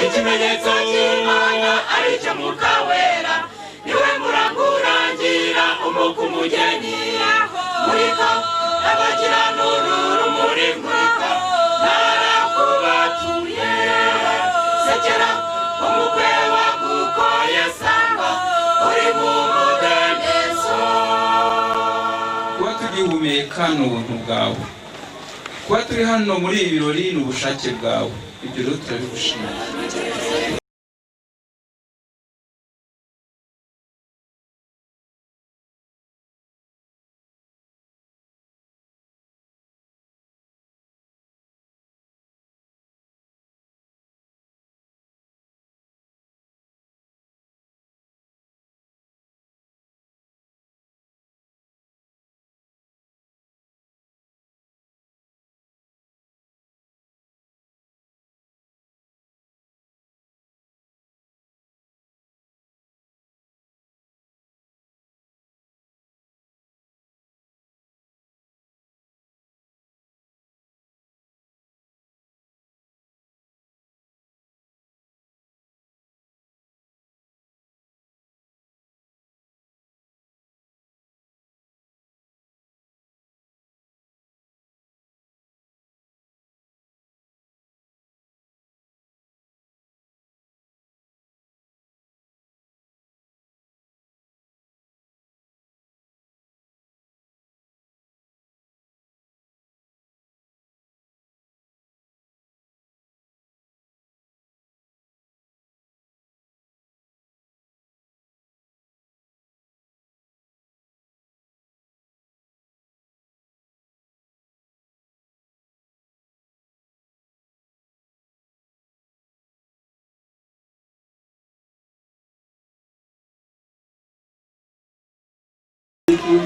Ikimenyetso cy'Imana aricyo Mwuka Wera, niwe murangurangira umuka umugeni. Murika abakiranura urumuri, murika narakubatuye. Sekera umukwe wagukoye, sanga uri mu mudendezo. Kuba tugihumeka ni ubuntu bwawe, kuba turi hano muri ibi birori ni ubushake bwawe. Ibyo rero turabigushimiye.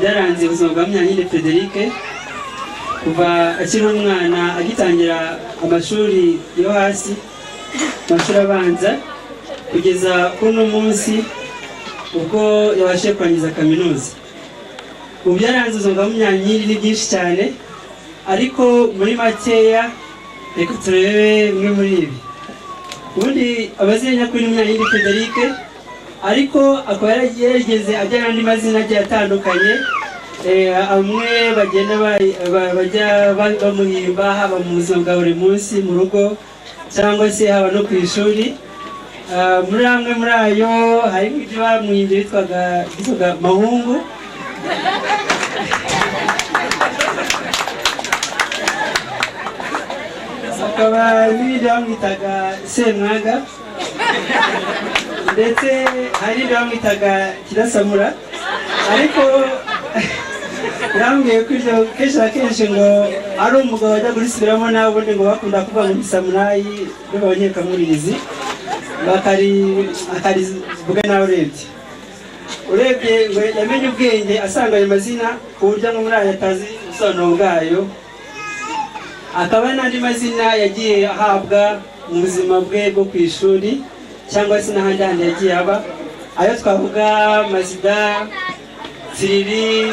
Byaranze ubuzima bwa Munyankindi Frederic kuva akiri umwana, agitangira amashuri yo hasi, amashuri abanza, kugeza kuri uno munsi ubwo yabashije kurangiza kaminuza. Mu byaranze ubuzima bwa Munyankindi ni byinshi cyane, ariko muri makeya reka turebe bimwe muri ibi. Ubundi amazina nyakuri ni Munyankindi Frederic, ariko akaba yarigeze ajya n'andi mazina agiye atandukanye, amwe bagenda bajya bamuhimba, haba mu buzima bwa buri munsi mu rugo cyangwa se haba no ku ishuri. Muri amwe muri ayo harimo ibyo bamuhimbye bitwaga Mahungu. Hakaba n'ibindi bamwitaga Semwaga, ndetse hari n'ibindi bamwitaga Kirasamura, ariko yambwiye ko ibyo kenshi na kenshi ngo ari umugabo wajya kurisubiramo nawe. Ubundi ngo bakunda kuvuga ngo ni Samurayi b'abanyekamurizi, akarivuga nawe. Urebye ngo yamenye ubwenge asanga ayo mazina, ku buryo ngo muri ayo atazi ubusobanuro bwayo. Akaba n'andi mazina yagiye ahabwa mu buzima bwe bwo ku ishuri cyangwa se n'ahandi handi yagiye aba, ayo twavuga Mazida, Tsiriri,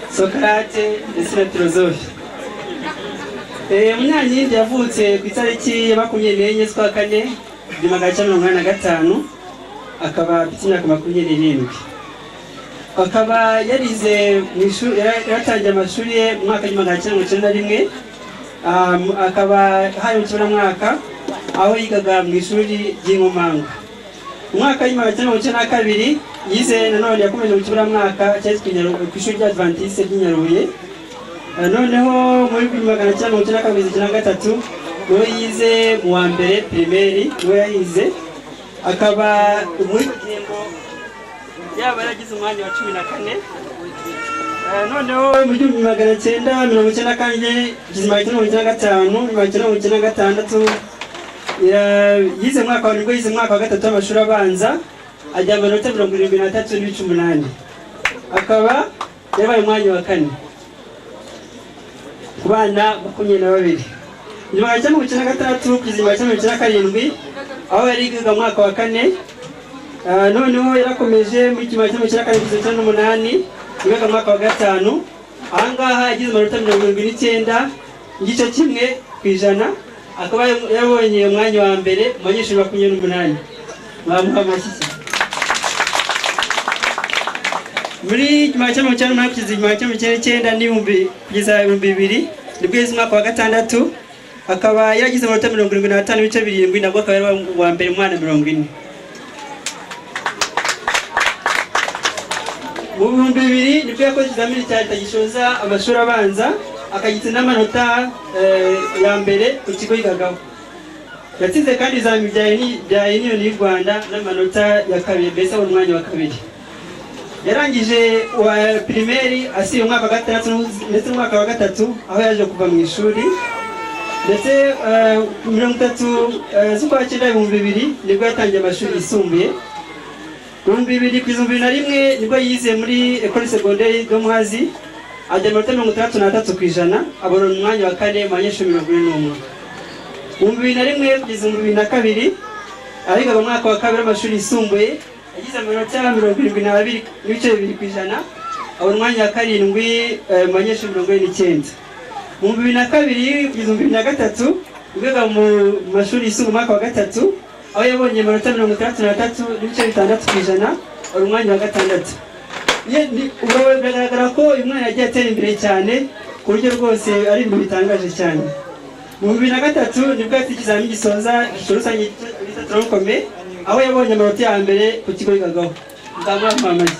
Sokarate ndetse na Filozofe. Munyankindi yavutse ku itariki ya 24 z'ukwa kane 1985, akaba afite imyaka 27. Akaba yarize mu ishuri, yaratangiye amashuri ye mu mwaka wa 1991, akaba hari mu kiburamwaka aho yigaga mu ishuri ry'Inkomanga. Mu mwaka wa 1992 yize nanone, yakomeje mu kiburamwaka cyitwa ku ishuri ry'Adventiste ry'i Nyarubuye. Noneho muri 1992 93 niwe yize mu wa mbere primaire, niwe yayize. Akaba muri icyo gihembwo yaba yaragize umwanya wa 14. Noneho mu 1994 kugeza 1995, 1996 yize mwaka wa, nibwo yize mwaka wa gatatu w'amashuri abanza, ajya amanota 73.8, akaba yabaye umwanya wa kane ku bana 22. 1996 kugeza 1997 aho yarigaga mu mwaka wa kane. Noneho yarakomeje muri 1994 kugeza 98, yigaga mu mwaka wa gatanu. Ahangaha yagize amanota 79.1%. Akaba yabonye umwanya wa mbere mu banyeshuri 28. Mwamuha amashyi cyane. Muri 1998 kugeza 1999 n'ibihumbi kugeza 2000 nibwo yize umwaka wa gatandatu, akaba yaragize amanota 75.7, nabwo akaba yari uwa mbere mu mwana 40. Mu 2000 nibwo yakoze ikizamini cya leta gisoza amashuri abanza, akagitsinda n'amanota ya mbere ku kigo yigagaho. Yatsinze kandi ibizamini bya Union y'u Rwanda n'amanota ya kabiri, mbese abona umwanya wa kabiri. Yarangije wa primaire asiye umwaka wa gatandatu ndetse n'umwaka wa gatatu, aho yaje kuva mu ishuri. Ndetse 30 z'ukwa cyenda 2000 nibwo yatangiye amashuri yisumbuye. 2000 kugeza 2001 nibwo yize muri Ecole Secondaire de Muhazi, ajya amanota 63%, abona umwanya wa kane mu banyeshuri 41. 2001 kugeza 2002 abigaga mu mwaka wa kabiri w'amashuri yisumbuye, yagize amanota 72.2%, abona umwanya wa karindwi mu banyeshuri 49. Mu 2002 kugeza 2003 yigaga mu mashuri yisumbuye umwaka wa gatatu, aho yabonye amanota 63.6%, abona umwanya wa gatandatu. Ubwo biragaragara ko uyu mwana yagiye atera imbere cyane ku buryo rwose ari ibintu bitangaje cyane. Mu 2003 nibwo yatsinze ikizamini gisoza icyiciro rusange bita tronc commun, aho yabonye amanota ya mbere ku kigo yigagaho. Nzamwamamaye.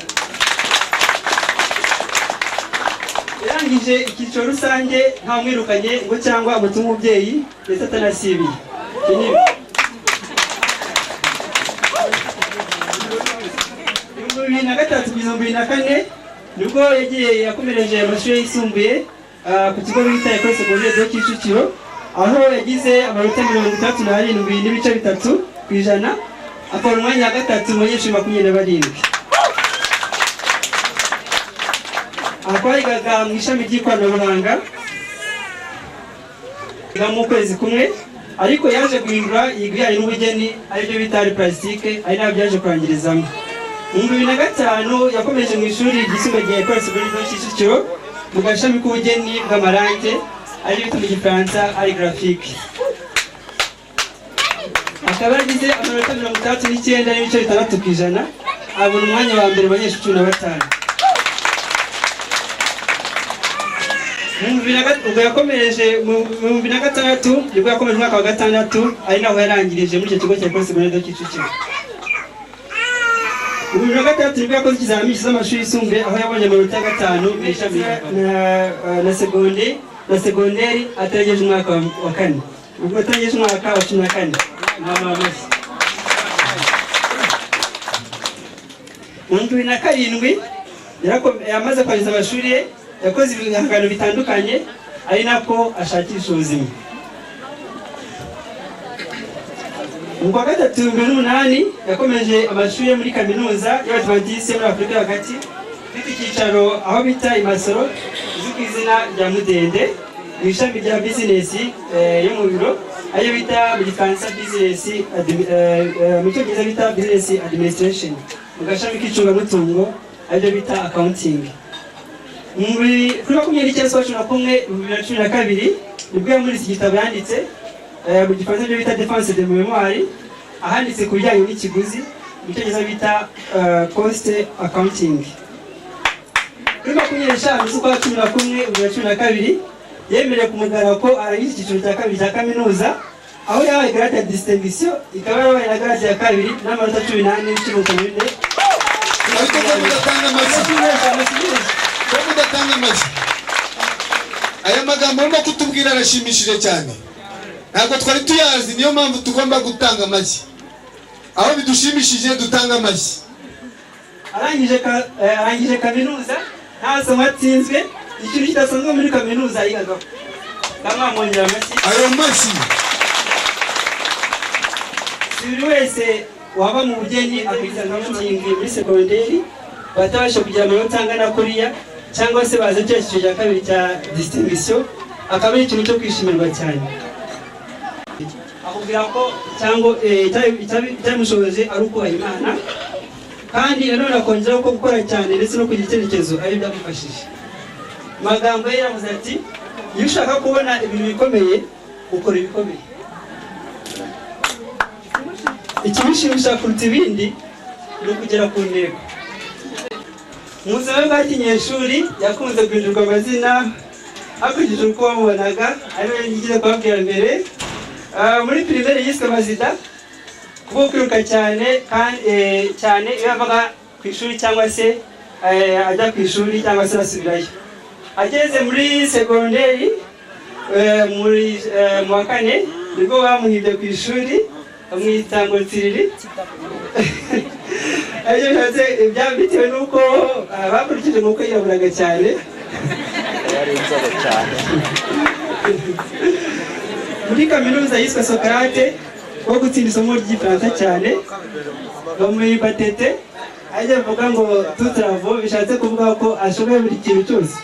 Yarangije icyiciro rusange ntamwirukanye ngo cyangwa amutume umubyeyi, ndetse atanasibiye. Ibyo ni 2003 kugeza 2004 nibwo yagiye yakomereje amashuri yisumbuye ku kigo bita Ecole Secondaire de Kicukiro, aho yagize amanota 67.3%, akabona umwanya wa gatatu mu banyeshuri 27. Akaba yigaga mu ishami ry'ikoranabuhanga yiga mu kwezi kumwe, ariko yaje guhindura yiga ibijyanye n'ubugeni, aribyo bita art plastique, ari nabyo byaje kurangirizamo. Mu 2005 yakomeje mu ishuri ryisumbuye rya Ecole Secondaire de Kicukiro mu gashami k'ubugeni bw'amarange, aribyo bita mu Gifaransa art graphique, akaba yagize amanota 69.6%, abona umwanya wa mbere mu banyeshuri 15. Ubwo yakomereje mu 2006 nibwo yakomeje umwaka wa gatandatu, ari naho yarangirije muri icyo kigo cya Ecole Secondaire de Kicukiro. Mu 2006 nibwo yakoze ikizamini cy'amashuri yisumbuye, aho yabonye amanota ya gatanu mu ishami na seconde na segonderi, atarengeje umwaka wa kane, ubwo atarengeje umwaka wa 14. Amashyi. Mu 2007 yamaze kurangiza amashuri ye, yakoze ibihangano bitandukanye, ari nako ashakisha ubuzima. Mu kwa gatatu 2008 yakomeje amashuri ye muri kaminuza y'Abadiventisite muri Afurika yo hagati, ifite icyicaro aho bita i Masoro, izwi ku izina rya Mudende, mu ishami rya bizinesi yo mu biro, ariyo bita mu Gifaransa business, mu Cyongereza bita business administration, mu gashami k'icungamutungo, aribyo bita accounting. Kuri 29 z'ukwa 11 2012 nibwo yamuritse igitabo yanditse mu Gifaransa, ibyo bita défense de mémoire, ahanditse ku bijyanye n'ikiguzi, mu Cyongereza bita cost accounting. Kuri 25 z'ukwa 11 2012 yemerewe ku mugaragaro ko arangije icyiciro cya kabiri cya kaminuza, aho yahawe grade ya distinction, ikaba yarabaye na grade ya kabiri n'amanota 14.54. Ariko ko mudatanga amashyi, ko mudatanga amashyi? Aya magambo urimo kutubwira arashimishije cyane, ntabwo twari tuyazi, niyo mpamvu tugomba gutanga amashyi. Aho bidushimishije dutanga amashyi. Arangije kaminuza nta somo atsinzwe, ikintu kidasanzwe muri kaminuza yigagaho. Ndamwamwongera amashyi. Ayo mashyi. Si buri wese waba mu bugeni akiga accounting muri segonderi batabasha kugira amanota angana kuriya, cyangwa se baza cya cyiciro cya kabiri cya distinction, akaba ari ikintu cyo kwishimirwa cyane. Akubwira ko cyangwa icyabimushoboje ari ukubaha Imana, kandi nanone akongeraho ko gukora cyane ndetse no kugira icyerekezo ari byamufashije. Mu magambo ye yavuze ati: "Iyo ushaka kubona ibintu bikomeye, ukora ibikomeye." Ikimushimisha kuruta ibindi ni ukugera ku ntego. Mu buzima bwa kinyeshuri yakunze guhindurwa amazina hakurikije uko bamubonaga, ariwe ngiye kubabwira mbere. Muri primaire yiswe Mazida kubwo kwiruka cyane kandi cyane iyo yavaga ku ishuri cyangwa se ajya ku ishuri cyangwa se asubirayo. Ageze muri segonderi, muri mu wa kane, nibwo bamuhibye ku ishuri bamwita ngo Tsiriri. Aribyo bishatse bitewe n'uko bakurikije nuko yiraburaga cyane. Yari inzobe cyane. Muri kaminuza yiswe Socrate wo gutsinda isomo ry'Igifaransa cyane, bamuhimba Tete, ajya avuga ngo tutravo, bishatse kuvuga ko ashoboye buri kintu cyose.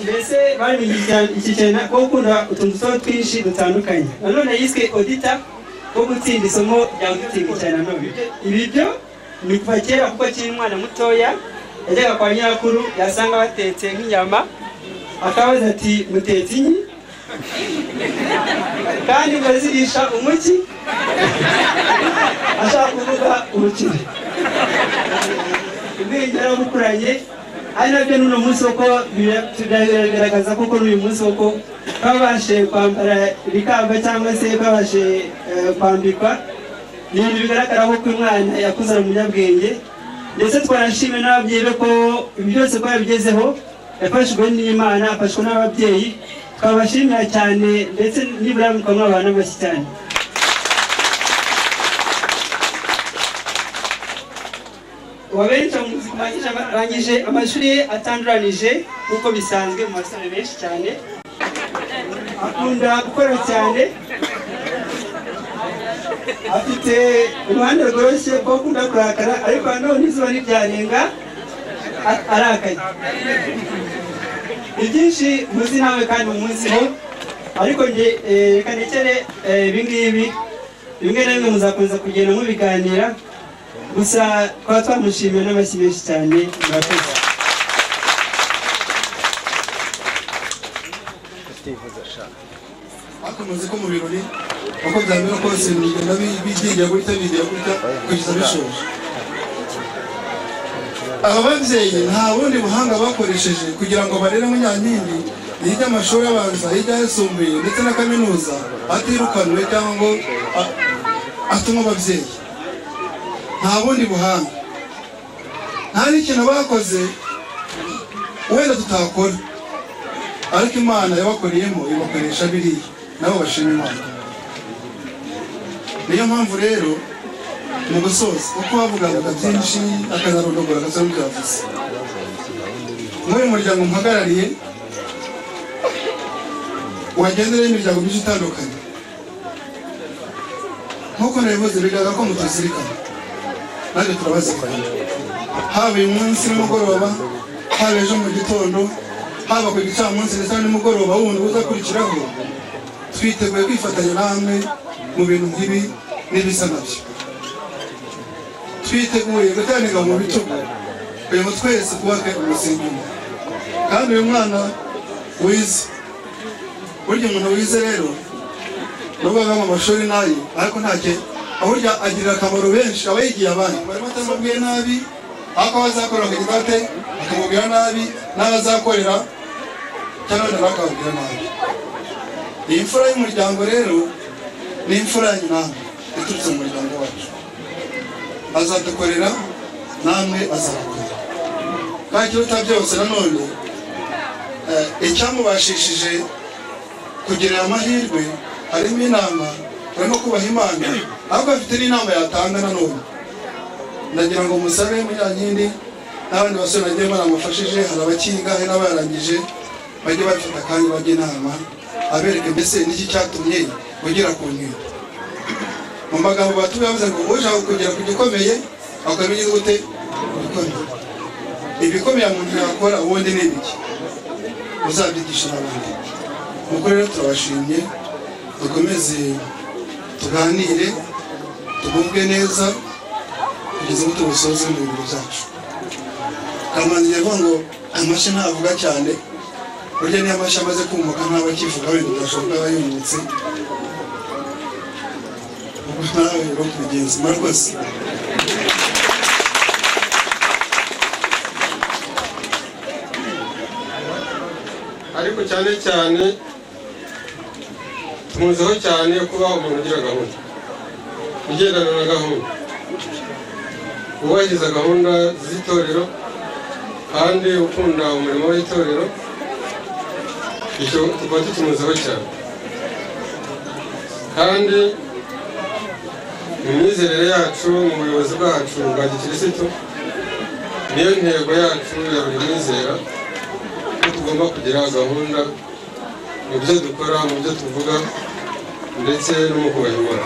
Mbese babimenye iki cyane ko gukunda utuntu duto twinshi dutandukanye. Nanone yiswe Auditor wo gutsinda isomo rya auditing cyane. Nanone ibi byo ni kuva kera, kuko akiri umwana mutoya yajyaga kwa nyirakuru yasanga batetse nk'inyama akabaza ati: "Mutetse inki kandi murazirisha umuki?" Ashaka kuvuga umuceri. Ubwenge yarabukuranye, ari nabyo n'uno munsi uko biragaragaza koko n'uyu munsi uko babashe kwambara ibikamba cyangwa se babashe kwambikwa, ni ibintu bigaragara ko umwana yakuze ari umunyabwenge. Ndetse twanashimye n'ababyeyi be ko ibi byose ko yabigezeho, yafashwe n'Imana, afashwa n'ababyeyi. Twabashimira cyane, ndetse nibura mukaba mwabana n'amashyi cyane. Wabenshi arangije amashuri ye atanduranije nk'uko bisanzwe mu basore benshi cyane. Akunda gukora cyane, afite uruhande rworoshye rwo akunda kurakara, ariko nanone izuba ntiryarenga arakaye. Ni byinshi muzi nawe kandi mumuziho, ariko nge reka nekere ibi ngibi, bimwe na bimwe muzakomeza kugenda mubiganira. Gusa twaba twamushimiye n'amashyi menshi cyane. Murakoze. Ariko muzi ko mu birori uko byamera kose ibintu bigenda bigiye gutya, bigiye gutya kugeza bishoje. Aba babyeyi nta bundi buhanga bakoresheje kugira ngo barere Munyankindi yige amashuri abanza, yige ayisumbuye ndetse na kaminuza, atirukanwe cyangwa ngo atumwe ababyeyi. Nta bundi buhanga, nta n'ikintu bakoze wenda tutakora, ariko Imana yabakoreyemo ibakoresha biriya, nabo bashima Imana. Niyo mpamvu rero mu gusoza, uko bavugaga byinshi akanarondogora agasa n'ibyavuze, muri uyu muryango mpagarariye wagenderaho imiryango myinshi itandukanye, nk'uko nabivuze, bigaragara ko mutuzirikana, natwe turabazirikana, haba uyu munsi nimugoroba, haba ejo mu gitondo, haba ku gicamunsi ndetse na nimugoroba wundi uzakurikiraho. Twiteguye kwifatanya namwe mu bintu nk'ibi n'ibisa nabyo. Twiteguye guteranira mu bitugu kugira ngo twese twubake umusingi umwe. Kandi uyu mwana wize, burya umuntu wize rero nubwo aba mu mashuri nayo, ariko ntacyo burya agirira akamaro benshi, aba yigiye abandi. Barimo atamubwiye nabi, ariko aho azakorera akagira ate akamubwira nabi, n'aho azakorera cyangwa wenda nawe akababwira nabi. Iyi mfura y'umuryango rero ni imfura yanyu namwe iturutse mu muryango wacu, azadukorera namwe azabakorera. Kandi ikiruta byose nanone, icyamubashishije kugira amahirwe harimo inama, harimo kubaha Imana, ariko afite n'inama yatanga nanone. Ndagira ngo musabe Munyankindi n'abandi basore bagiye baramufashije, hari abakiga hari n'abarangije, bajye bafata akanya bajye inama, abereke mbese n'iki cyatumye ugera ku ntego. Mu magambo batuye bavuze ngo ushaka kugera ku gikomeye akora ibigize gute? Ibikomeye. Ibikomeye umuntu yakora ubundi ni ibiki? Uzabyigisha n'abandi. Nuko rero turabashimye, dukomeze tuganire, tugubwe neza kugeza aho tubusoze mu biro byacu. Kamanzi yavuga ngo amashyi ntavuga cyane. Burya niyo amashyi amaze kumuka ntaba akivuga, wenda udashoboka aba yumutse. Ubwo nawe uri kubigenza, murakoze. Ariko cyane cyane tumuziho cyane kuba umuntu ugira gahunda, ugendana na gahunda, wubahiriza gahunda z'itorero kandi ukunda umurimo w'itorero. Icyo tukaba tukimuziho cyane. Kandi mu myizerere yacu, mu buyobozi bwacu bwa gikirisitu, niyo ntego yacu ya buri mwizera ko tugomba kugira gahunda mu byo dukora, mu byo tuvuga, ndetse no mu kubaha Imana.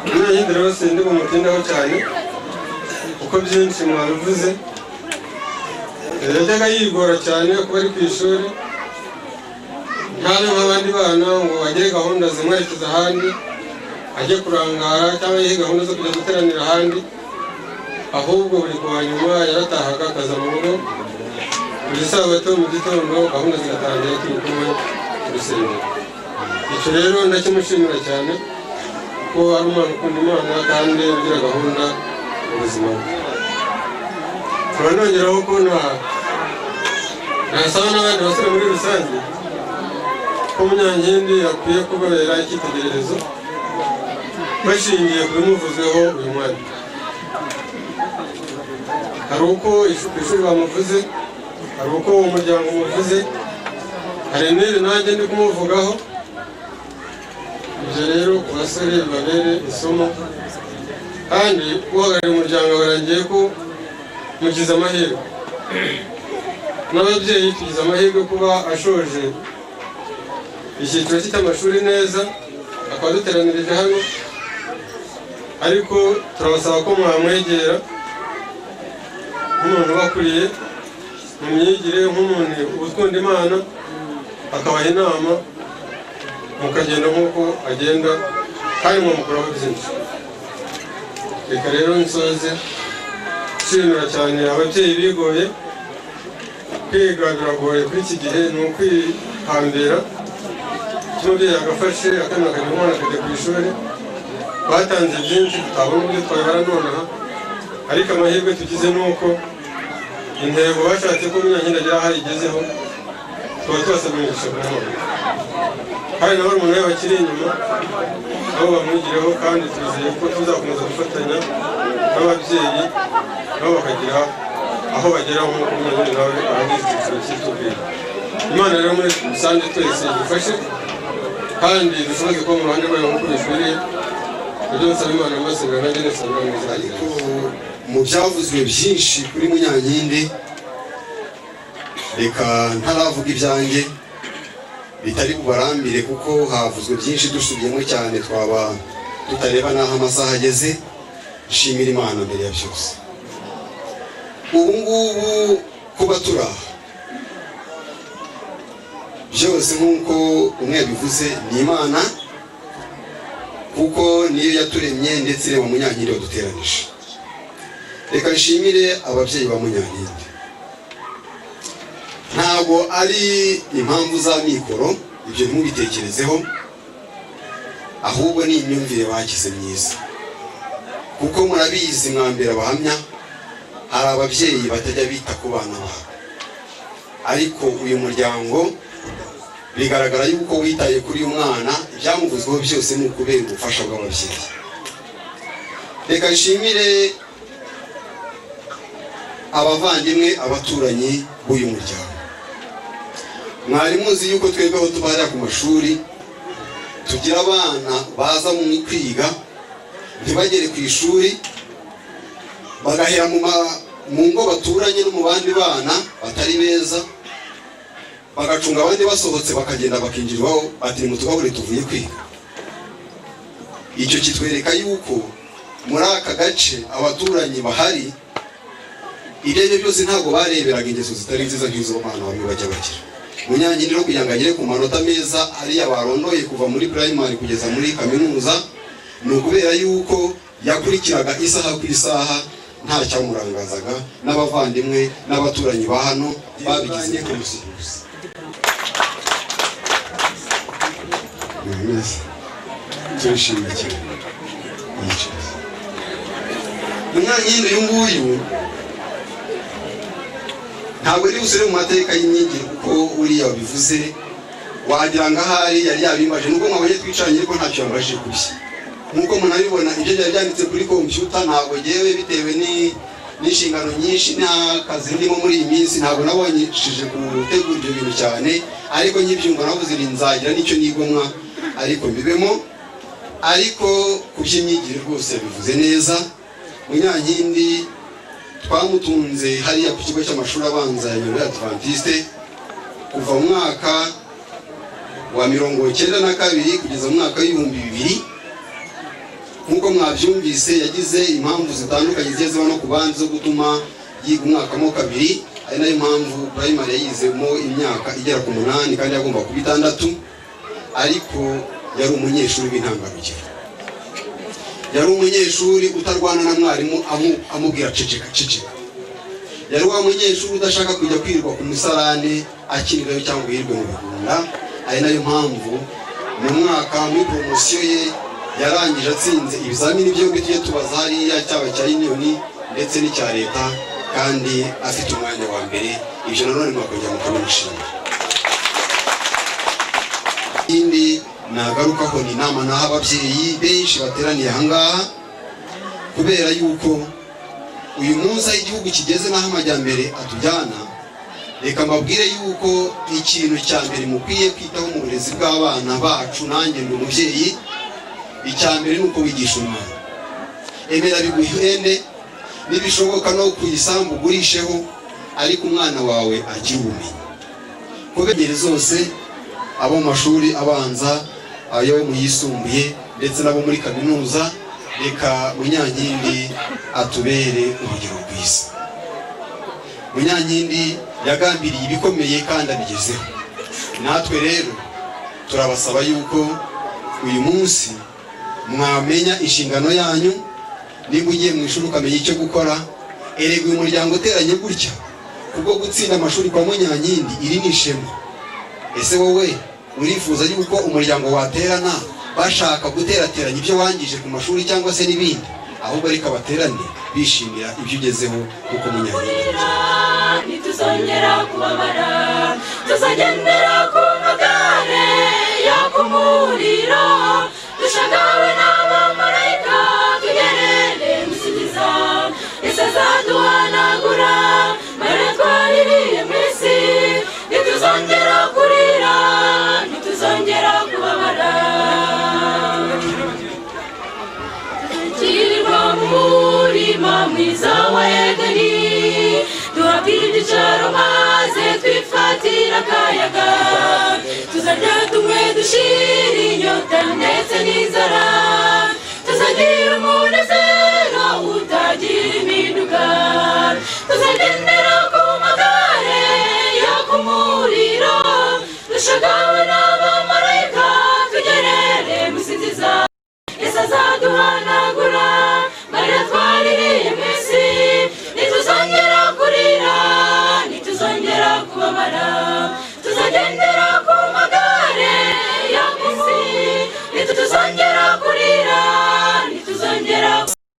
Munyankindi rero sindi bumutindeho cyane kuko byinshi mwabivuze. Yajyaga yigora cyane kuba ari ku ishuri, ntabe nk'abandi bana ngo agire gahunda zimwerekeza ahandi, ajye kurangara cyangwa yihe gahunda zo kujya guteranira ahandi, ahubwo buri kuwa nyuma yaratahaga akaza mu rugo buri sabato mu gitondo, gahunda zigatangira turi kumwe mu rusengero. Icyo rero ndakimushimira cyane ko ari umwana ukunda Imana kandi ugira gahunda mu buzima bwe. Turanongeraho ko nasaba n'abandi basore muri rusange ko Munyankindi akwiye kubabera icyitegererezo bashingiye ku bimuvuzweho uyu mwanya. Hari uko ku ishuri bamuvuze, hari uko umuryango umuvuze, hari n'iri nanjye ndi kumuvugaho. Ibyo rero ku basore bibabere isomo, kandi uhagarariye umuryango barangiye ko mugize amahirwe, n'ababyeyi tugize amahirwe kuba ashoje icyiciro cye cy'amashuri neza, akaba duteranirije hano. Ariko turabasaba ko mwamwegera nk'umuntu ubakuriye mu myigire, nk'umuntu ukunda Imana, akabaha inama mukagenda nk'uko agenda, kandi mwamukuraho byinshi. Reka rero nsoze nshimira cyane ababyeyi bigoye. Kwiga biragoye kuri iki gihe, ni ukwihambira. Icyo umubyeyi agafashe akana akajya, umwana akajya ku ishuri, batanze byinshi tutabona uburyo twabibara nonaha, ariko amahirwe tugize ni uko intego bashatse ko Munyankindi agera aho ayigezeho, tukaba tubasabye umugisha ku mahoro. Kandi na barumuna be bakiri inyuma nabo bamwigireho, kandi twizeye ko tuzakomeza gufatanya n'ababyeyi nabo bakagira aho bagera nk'uko Munyankindi nawe arangije icyiciro cy'itubwira. Imana rero muri rusange twese idufashe kandi dushoboze kuba mu ruhande rwayo nk'uko bikwiriye. Ibyo nsaba Imana mbasabira nanjye nisabira mu izina. Ariko mu byavuzwe byinshi kuri Munyankindi, reka ntaravuga ibyanjye bitari bubarambire kuko havuzwe byinshi, dusubiyemo cyane twaba tutareba n'aho amasaha ageze. Nshimira Imana mbere ya byose. Ubu ngubu kuba turi aha byose nk'uko umwe yabivuze ni Imana, kuko niyo yaturemye ndetse ireba Munyankindi waduteranije. Reka nshimire ababyeyi ba Munyankindi. Ntabwo ari impamvu za mikoro, ibyo ntimubitekerezeho, ahubwo ni imyumvire bagize myiza, kuko murabizi mwambere abahamya, hari ababyeyi batajya bita ku bana babo, ariko uyu muryango bigaragara yuko witaye kuri uyu mwana. Ibyamuvuzweho byose ni ukubera ubufasha bw'ababyeyi. Reka nshimire abavandimwe, abaturanyi b'uyu muryango. Mwari muzi yuko twebwe aho tuba hariya ku mashuri tugira abana baza mu kwiga ntibagere ku ishuri, bagahera mu ngo baturanye no mu bandi bana batari beza, bagacunga abandi basohotse, bakagenda bakinjirwaho bati nimutugabure tuvuye kwiga. Icyo kitwereka yuko muri aka gace abaturanyi bahari, ibyo ari byo byose ntabwo bareberaga ingeso zitari nziza nk'izo bana bamwe bajya bagira. Munyankindi rero kugira ngo agere ku manota meza ariya barondoye kuva muri primary kugeza muri kaminuza, ni ukubera yuko yakurikiraga isaha ku isaha, nta cyamurangazaga, n'abavandimwe n'abaturanyi ba hano babigize. Neza, turishimye cyane. Yicaye Munyankindi. Uyu nguyu ntabwo ari busubire mu mateka y'imyigire, kuko uriya wabivuze wagira ngo ahari yari yabimbaje. Nubwo mwabonye twicaranye, ariko ntacyo yambajije kubye. Nk'uko munabibona, ibyo byari byanditse kuri kompiyuta. Ntabwo ngewe, bitewe n'inshingano nyinshi n'akazi ndimo muri iyi minsi, ntabwo nabonyeshije gutegura ibyo bintu cyane. Ariko nkibyumva navuze nti nzagira n'icyo nigomwa, ariko mbibemo. Ariko ku by'imyigire rwose yabivuze neza. Munyankindi twamutunze hariya ku kigo cy'amashuri abanza ya Nyundo Adventiste kuva mu mwaka wa 92 kugeza mu mwaka w'2000. Nk'uko mwabyumvise, yagize impamvu zitandukanye zigiye ziba no ku bandi zo gutuma yiga umwaka mo kabiri, ari nayo mpamvu primary yayizemo imyaka igera ku 8 kandi yagomba kuba 6. Ariko yari umunyeshuri w'intangarugero, yari umunyeshuri utarwana na mwarimu amubwira "Ceceka, ceceka." Yari wa munyeshuri udashaka kujya kwirirwa ku musarane akinirayo cyangwa yirirwe mu bigunda. Ari nayo mpamvu mu mwaka muri poromosiyo ye yarangije atsinze ibizamini byombi tujye tubaza hariya, cyaba cya union ndetse n'icya leta, kandi afite umwanya wa mbere. Ibyo nanone mwakongera mukabimushimira. Ikindi nagarukaho ni inama naha ababyeyi benshi bateraniye ahangaha, kubera yuko uyu munsi aho igihugu kigeze n'aho amajyambere atujyana, reka mbabwire yuko ikintu cya mbere mukwiye kwitaho mu burezi bw'abana bacu, nanjye ndi umubyeyi, icya mbere ni uko wigisha umwana. Emera biguhende, nibishoboka no ku isambu ugurisheho, ariko umwana wawe agira ubumenyi. Kubera ingeri zose, abo mu mashuri abanza, ayo mu yisumbuye, ndetse n'abo muri kaminuza, reka Munyankindi atubere urugero rwiza. Munyankindi yagambiriye ibikomeye kandi abigezeho. Natwe rero turabasaba yuko uyu munsi mwamenya inshingano yanyu. Niba ugiye mu ishuri ukamenya icyo gukora. Erega uyu muryango uteranye gutya kubwo gutsinda amashuri kwa Munyankindi, iri ni ishema. Ese wowe urifuza yuko umuryango waterana bashaka guterateranya ibyo wangije ku mashuri cyangwa se n'ibindi? Ahubwo ariko abaterane bishimira ibyo ugezeho, kuko Munyankindi Ntituzongera kubabara, tuzagendera ku magare yaka umuriro, dushagawe n'abamarayika, tugerere musingiza. Ese azaduhanagura marira twaririye mu isi? Ntituzongera kurira, ntituzongera kubabara. Tuzakirirwa mu murima mwiza wa Edeni, duhabwa ibyicaro.